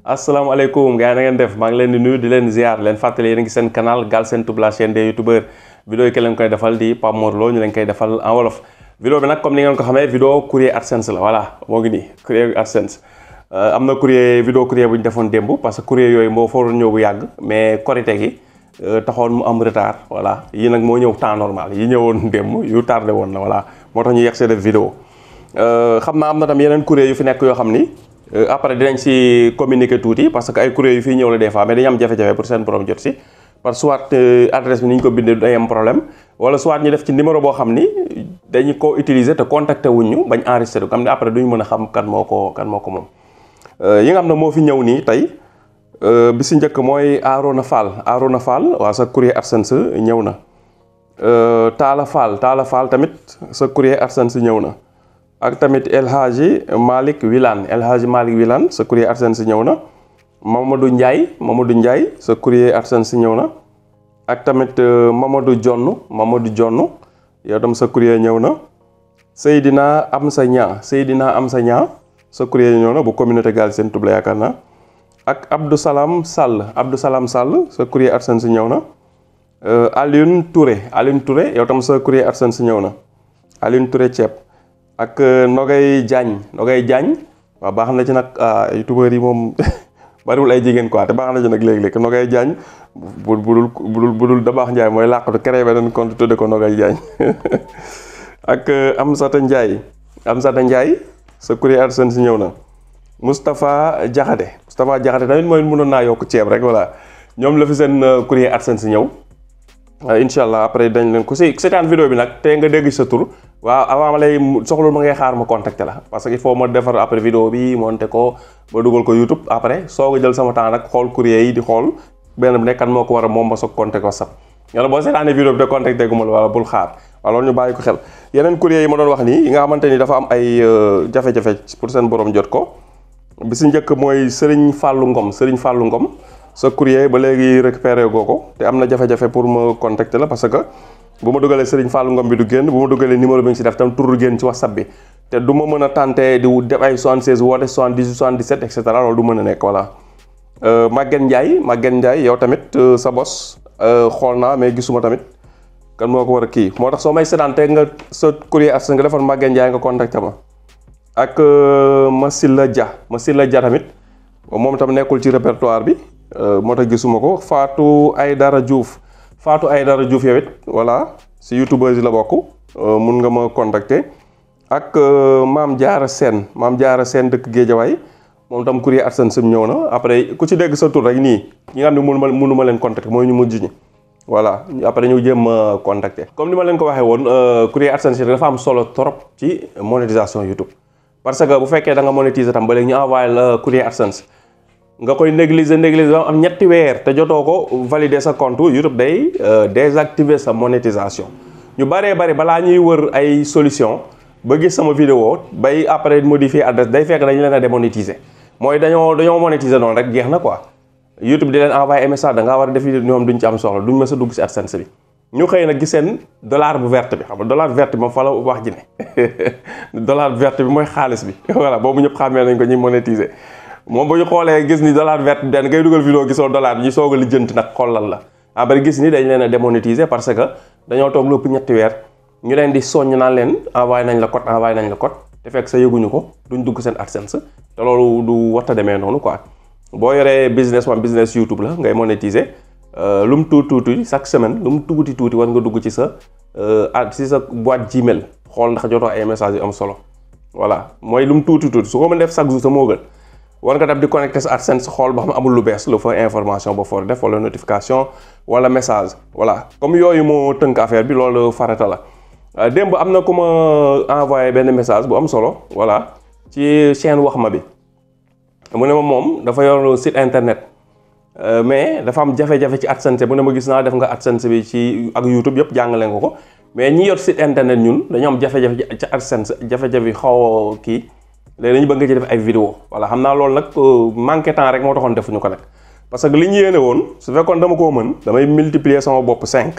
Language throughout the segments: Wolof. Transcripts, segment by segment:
asalaamaaleykum gars yi na ngeen def maa ngi leen di nuyu di leen ziar leen fàttali yéen a ngi seen canal Galsen Tube la chaîne des youtubeurs vidéo yi ki leen koy defal di Pape Mor Lo ñu leen koy defal en wolof. vidéo bi nag comme ni ngeen ko xamee vidéo courrier AdSense la voilà moo ngi nii courrier AdSense am na vidéo courrier bu ñu defoon démb parce que courrier yooyu moo fa ñëw bu yàgg mais korite gi taxoon mu am retard voilà yi nag moo ñëw temps normal yi ñëwoon démb yu tardé woon na voilà moo tax ñu yegg see def vidéo xam naa am na tam yeneen courrier yu fi nekk yoo xam ni après dinañ si communiquer tuuti parce que ay courrier yu fii ñëw la des fois mais dañu am jafe-jafe pour seen borom jot si parce que soit adresse bi ni ñu ko bindee day am problème wala soit ñu def ci numéro boo xam ni dañu ko utiliser te contacté wuñ ñu bañ enregistré ko xam ne après duñu mën a xam kan moo ko moom. yi nga xam ne moo fi ñëw nii tey bi si njëkk mooy Arona Fall waaw sa courrier AdSense ñëw na Talla Fall tamit sa courrier AdSense ñëw na. ak tamit El Hadji Malick Wilane sa courrier AdSense ñëw na Mamadou Ndiaye sa courrier AdSense ñëw na ak tamit Mamadou Jonn yow tam sa courrier ñëw na Seydina Amsa Nia sa courrier ñëw na bu communauté Galsen Tube la yaakaar naa ak Abdou Salam Sall sa courrier AdSense ñëw na Alioune Touré yow tam sa courrier AdSense ñëw na Alioune Touré ceeb ak Nogay Diagne waaw baax na ci nag youtubeurs yi moom bariwul ay jigéen quoi te baax na ci nag léegi-léegi Nogay Diagne budul da baax Ndiaye mooy làqatu créé beneen compte tudde ko Nogay Diagne ak Amsata Ndiaye sa courrier AdSense ñëw na Moustapha Diakhaté tamit mooy mënoon naa yokk ceeb rek voilà ñoom la fi seen courrier AdSense ñëw incha allah après dañ leen ko si seetaan vidéo bi nag te nga dégg sa tur waaw avant ma lay soxla ma ngay xaar ma contacter la parce que il faut ma defar après vidéo bi monter ko ba dugal ko YouTube après soog a jël sama temps nag xool courrier yi di xool benn bu nekk kan moo ko war a moom ma soog contacter ko WhatsApp yàlla boo seetaanee vidéo bi de contacter gu ma la wala bul xaar wala ñu bàyyi ko xel yeneen courrier yi ma doon wax nii yi nga xamante ni dafa am ay jafe-jafe pour seen borom jot ko bi si njëkk mooy Serigne Fallou Ngom sa courrier ba léegi récupéré goo ko te am na jafe-jafe pour ma contacter la parce que bu ma dugalee Serigne Fallou Ngom bi du génn bu ma dugalee numéro bi nga si def tam tur du génn ci WhatsApp bi te du ma mën a tenter di def ay 76 woote 78 77 et cetera loolu du mën a nekk voilà. Maguette Ndiaye yow tamit sa bos xool naa mais gisuma tamit kan moo ko war a kii moo tax soo may sédante nga sa courrier AdSense nga defoon Maguette Ndiaye nga contacter ma ak Masila Dia tamit moom tam nekkul ci répertoire bi. moo tax gisuma ko Fatou Aydara Diouf yow it voilà si youtubeurs yi la bokk mun nga ma contacter ak Maam Jaara Seen dëkk Géejawaay moom tam courrier AdSense ñëw na après ku ci dégg sa tur rek nii ñi nga xam ne mënu ma leen contacter mooy ñu mujj ñi voilà après ñu jéem a contacter comme ni ma leen ko waxee woon courrier AdSense dafa am solo trop ci monétisation YouTube parce que bu fekkee da nga monétiser tam ba léegi ñu envoyé la courrier AdSense nga koy négliger am ñetti weer te jotoo ko valider sa compte YouTube day désactiver sa monétisation ñu bari balaa ñuy wër ay solution ba gis sama vidéo bay après modifier adresse day fekk dañu leen a démonétiser mooy dañoo monétiser noonu rek jeex na quoi YouTube di leen envoyer ay message da ngaa war a def ñoom duñ ci am soxla duñ mës a dugg si AdSense bi ñu xëy nag gis seen dollar bu verte bi xam nga dollar verte bi moom fa la wax ji ne dollar verte bi mooy xaalis bi voilà boobu ñëpp xàmmee nañ ko ñuy monétiser moom bu ñu xoolee gis ni dollar vert benn ngay dugal vidéo gisoo dollar bi ñu soog a lijjanti nag xoolal la après gis ni dañ leen a démonétiser parce que dañoo toog lépp ñetti weer ñu leen di soññ naan leen envoyé nañ la code te fekk sa yëguñu ko duñ dugg seen AdSense te loolu du warta demee noonu quoi boo yoree business YouTube la ngay monétiser lu mu tuuti chaque semaine lu mu tuuti war nga dugg ci sa boîte Gmail xool ndax jotoo ay messages yu am solo voilà mooy lu mu tuuti su ko mën def chaque jour sa moo gën war nga def di connecté sa AdSense xool ba xam amul lu bees lu fa information ba for def wala notification wala message voilà comme yooyu moo tënk affaire bi loolu farata la démb am na ku ma envoyé benn message bu am solo voilà ci chaîne wax ma bi mu ne ma moom dafa yor site internet mais dafa am jafe-jafe ci AdSense mu ne ma gis naa def nga AdSense bi ci ak YouTube yëpp jàngale nga ko mais ñi yor site internet ñun dañoo am jafe-jafe ci AdSense jafe-jafe xaw a kii léegi dañu bëgg nga ci def ay vidéo voilà xam naa loolu nag manqué temps rek moo taxoon defuñu ko nag parce que li ñu yéene woon su fekkoon dama koo mën damay multiplier sama bopp 5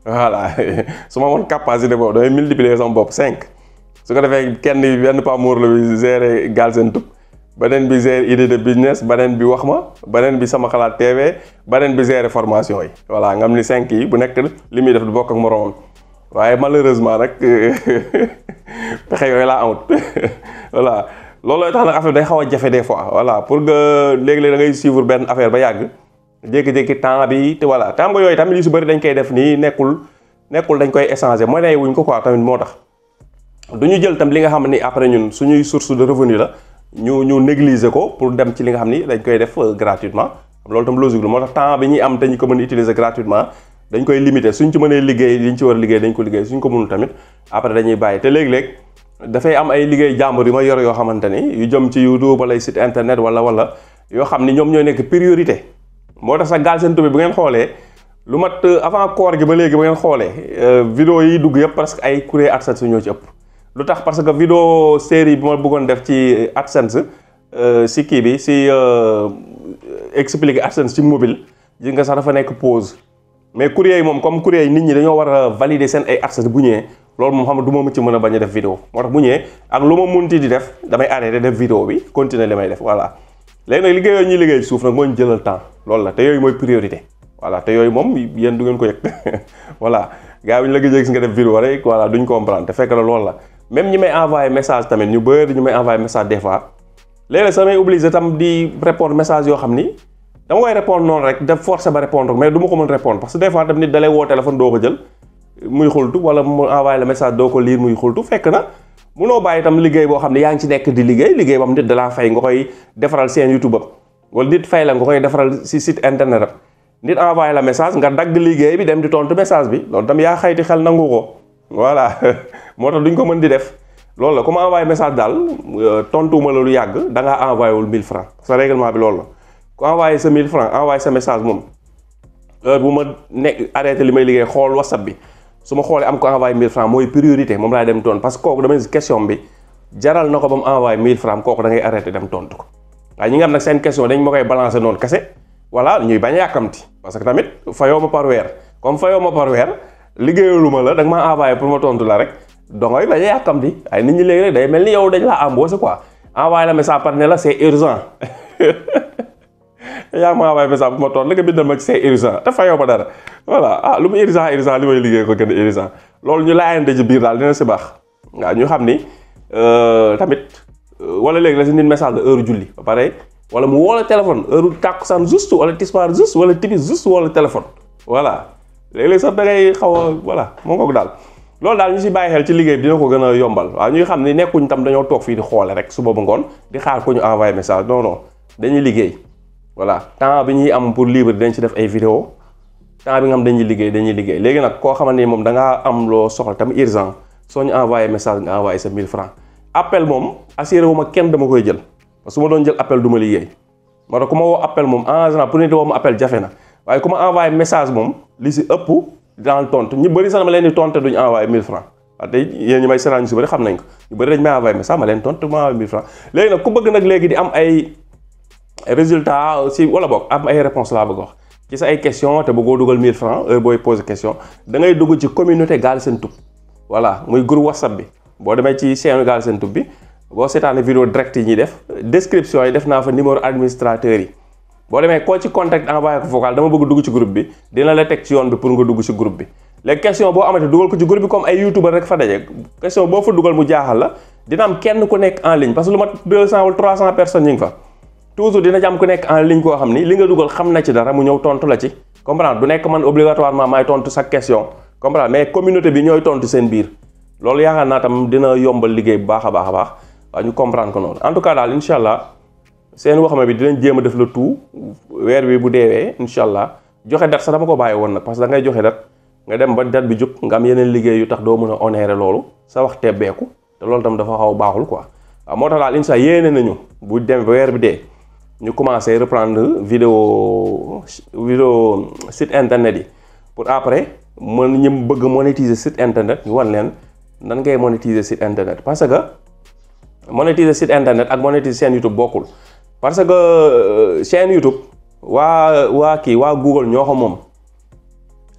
voilà su ma woon capacité boobu damay multiplier sama bopp 5 su ko defee benn Pape Mor Lo bi gérer Galsen Tube beneen bi gérer idée de business, beneen bi wax ma, beneen bi sama xalaat TV, beneen bi gérer formation yi voilà nga xam ni 5 yi bu nekk li muy def du bokk ak moroomam waaye malheureusement nag pexe yooyu laa amut voilà looloo tax nag affaire day xaw a jafe des fois voilà pour que léegi-léeg da ngay suivre benn affaire ba yàgg jékki-jékki temps bi te voilà temps nga yooyu tamit li su bëri dañ koy def nii nekkul dañ koy échanger monnaie wuñ ko quoi tamit moo tax du ñu jël tam li nga xam ni après ñun suñuy source de revenu la ñu négliger ko pour dem ci li nga xam ni dañ koy def gratuitement loolu tam logique la moo tax temps bi ñuy am te ñu ko mën a utiliser gratuitement dañ koy limiter suñ ci mënee liggéey liñ ci war a liggéey dañ ko liggéey suñ ko mënul tamit après dañuy bàyyi te léeg-léeg dafay am ay liggéey jàmbur yu ma yor yoo xamante ni yu jëm ci YouTube wala site internet wala yoo xam ni ñoom ñooy nekk priorité moo tax sax Galsen Tube bi bu ngeen xoolee lu mat avant koor gi ba léegi ba ngeen xoolee vidéo yi dugg yëpp presque ay kuréel AdSense ñoo ci ëpp lu tax parce que vidéo série bi ma bëggoon def ci AdSense si kii bi si expliquer AdSense ci mobile gis nga sax dafa nekk pause mais courrier yi moom comme courrier yi nit ñi dañoo war a valider seen ay AdSense bu ñëwee loolu moom xam nga du ma ci mën a bañ a def vidéo moo tax bu ñëwee ak lu ma munti di def damay arrêté def vidéo bi continuer li may def voilà léegi nag liggéey yooyu ñuy liggéey suuf nag moo ñu jëlal temps loolu la te yooyu mooy priorité voilà te yooyu moom yéen du ngeen ko yëg voilà gars yi ñu la gëj gis nga def vidéo rek voilà duñ comprendre te fekk la loolu la même ñi may envoyé message tamit ñu bëri ñu may envoyé message des fois léeg-léeg samay obligé tam di répondre message yoo xam ni dama koy répondre noonu rek def forcé ba répondre mais du ma ko mën répondre parce que des fois tam nit dalay woo téléphone doo ko jël muy xultu wala mu envoyé le message doo ko lire muy xultu fekk na munoo bàyyi itam liggéey boo xam ne yaa ngi ci nekk di liggéey boo xam nit dalaa fay nga koy defaral seen YouTube am wala nit fay la nga koy defaral si site internet am nit envoyé la message nga dagg liggéey bi dem di tontu message bi loolu tam yaa xayti xel nangu ko voilà moo tax duñ ko mën di def loolu la comme envoyé message daal tontuwuma la lu yàgg da ngaa envoyé wul 1000 francs sa règlement bi loolu la ku envoyé sa 1000 francs envoyé sa message moom heure bu ma nekk arrêté li may liggéey xool WhatsApp bi su ma xoolee am ko envoyé 1000 francs mooy priorité moom laay dem tontu parce que kooku damay question bi jaral na ko ba mu envoyé 1000 francs kooku da ngay arrêté dem tontu ko waaye ñi nga xam nag seen question dañ ma koy balancer noonu kese voilà ñuy bañ a yàkkamti parce que tamit fayoo ma par weer comme fayoo ma par weer liggéeyalu ma la da nga maa envoyé pour ma tontu la rek dongay bañ a yàkkamti ay nit ñi léegi rek day mel ni yow dañ laa embauché quoi envoyé la message par ne la c'est urgent yaa ma envoyé message bu ma tontu la nga bindal ma ci c'est urgent te fayoo ma dara voilà ah lu mu urgent li may liggéey ko gën a urgent loolu ñu laayante ci biir daal dina si baax waaw ñu xam ni tamit wala léegi la si nit message de heure julli ba pare wala mu woo la téléphone heure tàkkusaan juste wala tisbaar juste wala timis juste wala téléphone voilà léeg-léeg sax da ngay xaw a voilà moo ngoog daal loolu daal ñu si bàyyi xel ci liggéey bi dina ko gën a yombal waaw ñuy xam ni nekkuñ tam dañoo toog fii di xoole rek su boobu ngoon di xaar ko ñu envoyé message non non dañuy liggéey voilà temps bi ñuy am pour libre dañ ci def ay vidéo temps bi nga xam dañuy liggéey léegi nag koo xamante ni moom da ngaa am loo soxla tam urgent soo ñu envoyé message nga envoyé sa 1000 francs appel moom assuré wu ma kenn dama koy jël parce que su ma doon jël appel du ma liggéey moo tax ku ma woo appel moom en général pour nit woo ma appel jafe na waaye ku ma envoyé message moom li si ëpp dans tontu ñu bëri sax ma leen di tontu duñu envoyé 1000 francs waaw tey yéen ñi may seraan ñu si bëri xam nañ ko ñu bëri dañ may envoyé message ma leen tontu ma envoyé 1000 francs léegi nag ku bëgg nag léegi di am ay résultat si wala boog am ay réponse laa bëgg wax ci sa ay question te bëggoo dugal 1000 francs heure booy poser question da ngay dugg ci communauté Galsen Tube voilà muy groupe WhatsApp bi boo demee ci chaîne Galsen Tube bi boo seetaanee vidéo direct yi ñuy def description yi def naa fa numéro administrateur yi boo demee koo ci contact envoyé ko vocal dama bëgg dugg ci groupe bi dina la teg ci yoon bi pour nga dugg ci groupe bi léegi question boo amati dugal ko ci groupe bi comme ay youtubeur rek fa daje question boo fa dugal mu jaaxal la dina am kenn ku nekk en ligne parce que lu mat 200 wala 300 personnes ñu ngi fa toujours dina jam ku nekk en ligne koo xam ni li nga dugal xam na ci dara mu ñëw tontu la ci comprendre du nekk man obligatoirement maay tontu chaque question comprendre mais communauté bi ñooy tontu seen biir loolu yaakaar naa tam dina yombal liggéey bu baax a baax waaw ñu comprendre ko noonu en tout cas daal incha allah seen waxama bi dinañ jéem a def le tout weer wi bu deewee incha allah joxe date sax dama ko bàyyi woon nag parce que da ngay joxe date nga dem ba date bi jóg nga am yeneen liggéey yu tax doo mën a honorer loolu sa wax tebbeeku te loolu tam dafa xaw baaxul quoi waaw moo tax daal incha allah yéene nañu bu dem ba weer bi dee ñu commencé reprendre vidéo site internet yi pour après mën ñu bëgg monétiser site internet ñu wan leen nan ngay monétiser site internet parce que monétiser site internet ak monétiser chaîne YouTube bokkul parce que chaîne YouTube waa Google ñoo ko moom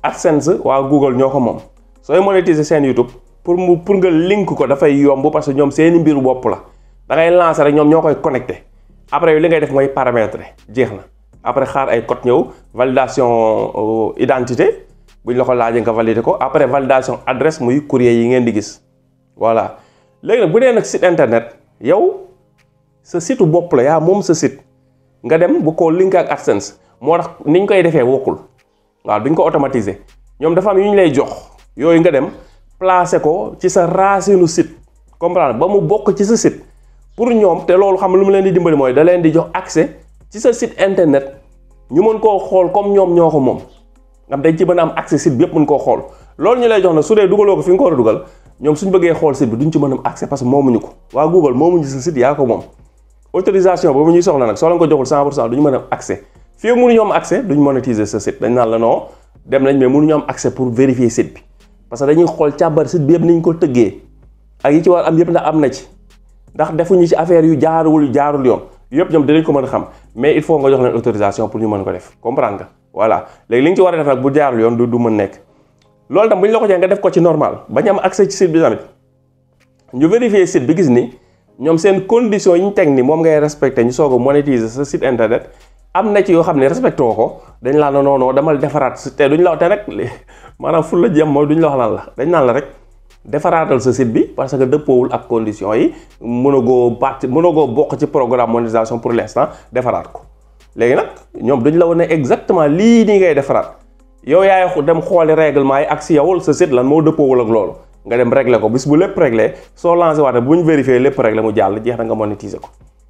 AdSense waa Google ñoo ko moom sooy monétiser chaîne YouTube pour nga link ko dafay yomb parce que ñoom seeni mbiru bopp la da ngay lancer rek ñoom ñoo koy connecté après li ngay def mooy paramétrer jeex na après xaar ay code ñëw validation identité buñ la ko laajee nga valider ko après validation adresse muy courrier yi ngeen di gis voilà. léegi nag bu dee nag site internet yow sa site bopp la yaa moom sa site nga dem bu ko link ak AdSense moo tax niñ koy defee wokkul waaw duñ ko automatiser ñoom dafa am yu ñu lay jox yooyu nga dem placer ko ci sa racine site comprendre ba mu bokk ci sa site pour ñoom te loolu xam lu mu leen di dimbali mooy da leen di jox accès ci sa site internet ñu mën koo xool comme ñoom ñoo ko moom ngam dañ ci mën a am accès site bi yëpp mën koo xool loolu ñu lay jox nag su dee dugaloo ko fi nga ko war a dugal ñoom suñ bëggee xool site bi duñ ci mën a am accès parce que moomuñu ko waa Google moomuñu sa site yaa ko moom autorisation boobu ñuy soxla nag soo leen ko joxul 100% duñu mën a am accès fii mënuñu am accès duñ monétiser sa site dañ naan la non dem nañ mais mënuñu am accès pour vérifier site bi parce que dañuy xool càbbar site bi yëpp niñ ko tëggee ak yi ci war am yëpp ndax am na ci ndax defuñu ci affaire yu jaarul yoon yëpp ñoom dinañ ko mën a xam mais il faut nga jox leen autorisation pour ñu mën ko def comprendre nga voilà léegi li nga ci war a def nag bu jaarul yoon du mën nekk loolu tam bu ñu la ko joxee nga def ko ci normal bañ am accès ci site bi tamit ñu vérifier site bi gis ni ñoom seen condition yi ñu teg ni moom ngay respecté ñu soog a monétiser sa site internet am na ci yoo xam ne respecté woo ko dañ laa ne non damal defaraat te duñ la te rek maanaam ful la jëm mooy duñ la wax lan la dañ naan la rek defaraatal sa site bi parce que dëppoowul ak conditions yi mënagoo bokk ci programme monétisation pour l'instant defaraat ko léegi nag ñoom duñ la wane exactement lii nii ngay defaraat yow yaay dem xooli règlement yi ak si yow sa site lan moo dëppoowul ak loolu nga dem régler ko bis bu lépp réglé soo lancé waate bu ñu vérifié lépp réglé mu jàll jeex na nga monétiser ko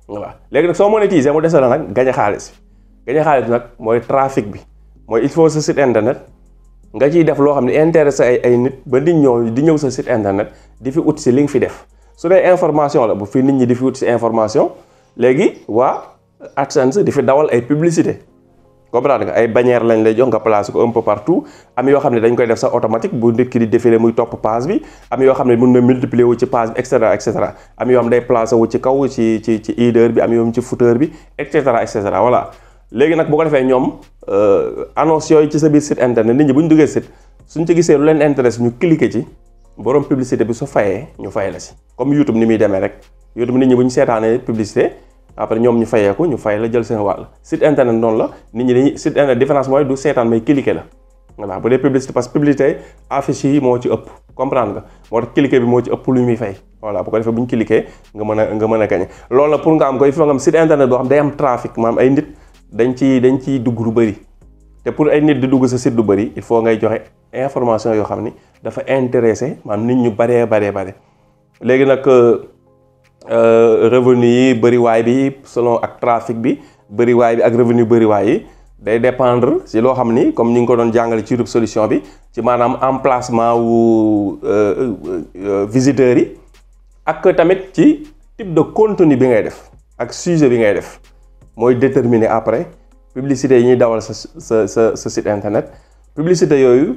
voilà léegi nag soo monétiser mu dese la nag gañ xaalis nag mooy trafic bi mooy il faut sa site internet nga ciy def loo xam ne intéressé ay nit ba nit ñoo di ñëw sa site internet di fi ut si li nga fi def su dee information la bu fi nit ñi di fi ut si information léegi waa AdSense di fi dawal ay publicité comprendre nga ay bannière lañ lay jox nga placer ko un peu partout am yoo xam ne dañ koy def sax automatique bu nit ki di défilé muy topp page bi am yoo xam ne mën na multiplier wu ci page bi et cetera am yoo xam day placer wu ci kaw ci header bi am yoo ci footer bi et cetera voilà léegi nag bu ko defee ñoom annonce yooyu ci sa biir site internet nit ñi bu ñu duggee site suñ ci gisee lu leen intéresse ñu cliquer ci borom publicité bi su fayee ñu fay la si comme YouTube ni muy demee rek YouTube nit ñi bu ñu seetaanee publicité après ñoom ñu fayee ko ñu fay la jël seen wàll site internet noonu la nit ñi dañuy site internet différence mooy du seetaan may cliquer la voilà bu dee publicité parce que publicité affiche yi moo ci ëpp comprendre nga moo tax cliquer bi moo ci ëpp lu muy fay voilà bu ko defee bu ñu cliquer nga mën a gagner loolu la pour nga am ko il faut nga am site internet boo xam day am trafic maanaam ay nit dañ ciy dugg lu bëri te pour ay nit di dugg sa site lu bëri il faut ngay joxe information yoo xam ni dafa intéressé maanaam nit ñu baree léegi nag revenu yi bëriwaay bi selon ak trafic bi bëriwaay bi ak revenu bëriwaay yi day dépendre ci loo xam ni comme ni nga ko doon jàngale ci YouTube solution bi ci maanaam emplacement wu visiteurs yi ak tamit ci type de contenu bi ngay def ak sujet bi ngay def mooy déterminer après publicité yi ñuy dawal sa site internet publicité yooyu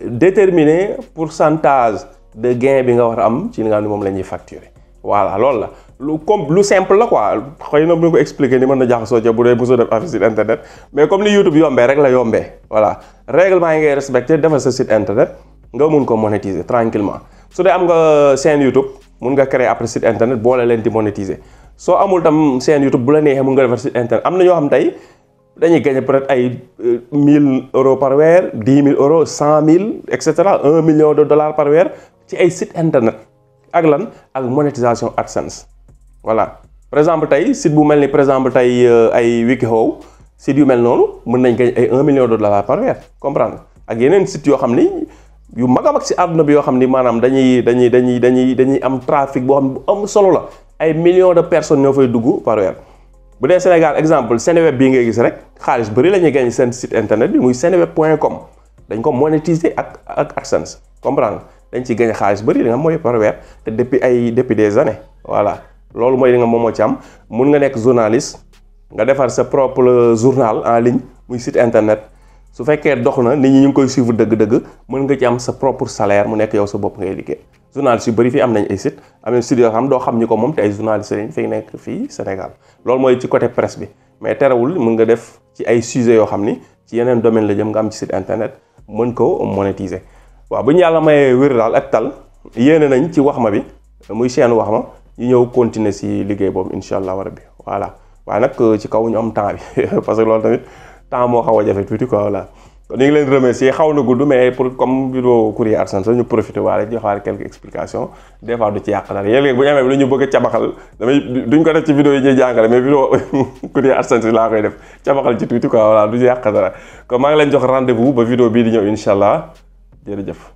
déterminer pourcentage de gain bi nga war a am ci li nga xam ne moom la ñuy facturer voilà loolu la lu simple la quoi xëy na bu ñu ko expliquer ni mën na jaxasoo ca bu dee mosoo def affaire site internet mais comme ni YouTube yombee rek la yombee voilà règlement yi ngay respecté defal sa site internet nga mun ko monétiser tranquillement su dee am nga chaîne YouTube mun nga créer après site internet boole leen di monétiser soo amul tam chaîne YouTube bu la neexee mun nga defar site internet am na ñoo xam tey dañuy gagner peut-être ay 1000 euros par weer 10 000 euros 100 000 et cetera 1 million de dollars par weer ci ay site internet ak lan ak monétisation AdSense voilà par exemple tey site bu mel ni par exemple tey ay WikiHow site yu mel noonu mën nañ gagner ay 1 million de dollars par weer comprendre ak yeneen site yoo xam ni yu mag a mag si àdduna bi yoo xam ni maanaam dañuy am trafic boo xam ne bu am solo la ay millions de personnes ñoo fay dugg par weer bu dee Sénégal exemple Seneweb bii ngay gis rek xaalis bëri la ñuy gagner seen site internet bi muy seneweb.com dañ ko monétiser ak AdSense comprendre dañ ci gagner xaalis bëri li nga mooy par weer te depuis des années voilà loolu mooy li nga moom moo ci am mun nga nekk journaliste nga defar sa propre journal en ligne muy site internet su fekkee dox na nit ñi ñu ngi koy suivre dëgg-dëgg mën nga ci am sa propre salaire mu nekk yow sa bopp ngay liggéey journaliste yu bëri fii am nañ ay site am nañ site yoo xam doo xam ñu ko moom te ay journaliste lañ fi nekk fii Sénégal loolu mooy ci côté presse bi mais terewul mën nga def ci ay sujets yoo xam ni ci yeneen domaine la jëm nga am ci site internet mën ko monétiser waaw bu ñu yàlla mayee wér daal ak tal yéene nañ ci wax ma bi muy chaîne wax ma ñu ñëw continuer si liggéey boobu incha allah rabbi voilà waaye nag ci kaw ñu am temps bi parce que loolu tamit temps moo xaw a jafe tuuti quoi voilà. kon ñu ngi leen remercier xaw na gudd mais pour comme vidéo courrier AdSense ñu profité waale joxaale quelques explications des fois du ci yàq dara yéen bu ñu amee lu ñu bëgg a cabaxal duñ ko def ci vidéo yi ñuy jàngale mais vidéo courrier AdSense laa koy def cabaxal ci tuuti quoi voilà du ci yàq dara kon maa ngi leen jox rendez-vous ba vidéo bii di ñëw incha allah jërëjëf.